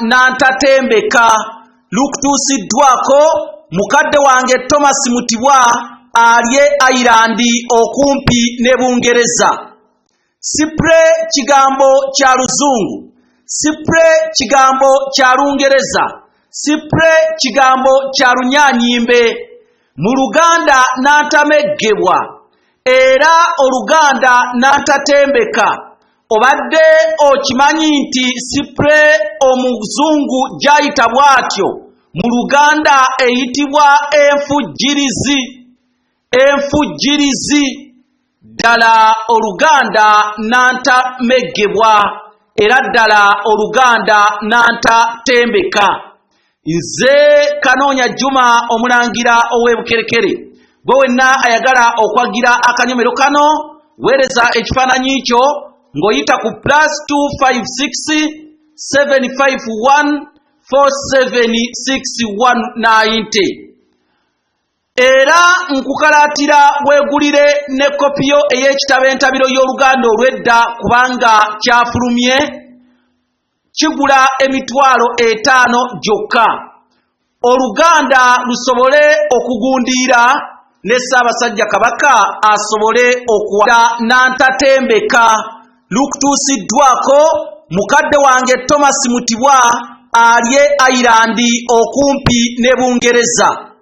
Nantatembeka lukutuusiddwako mukadde wange Thomas Mutibwa ali e Ireland okumpi ne Bungereza. Sipure kigambo kya Luzungu, sipure kigambo kya Lungereza, sipure kigambo kya Lunyanyimbe. Mu Luganda nantameggebwa era Oluganda nantatembeka. Obadde okimanyi nti sipure Omuzungu gy'ayita bw'atyo mu Luganda eyitibwa enfujjirizi? Enfujjirizi. Ddala Oluganda nantameggebwa era ddala Oluganda nantatembeka. Nze Kanoonya Juma Omulangira ow'e Bukerekere. Gwe wenna ayagala okwagira akanyomero kano, weereza ekifaananyi kyo ng'oyita ku +256 751 476190. Era nkukalaatira weegulire ne kopiyo ey'ekitabo Entabiro y'Oluganda Olw'edda, kubanga kyafulumye kigula 50,000 gyokka, Oluganda lusobole okugundiira ne Ssaabasajja Kabaka asobole okuwa. Nantatembeka lukutuusiddwako mukadde wange Thomas Mutibwa ali e Ireland okumpi ne Bungereza.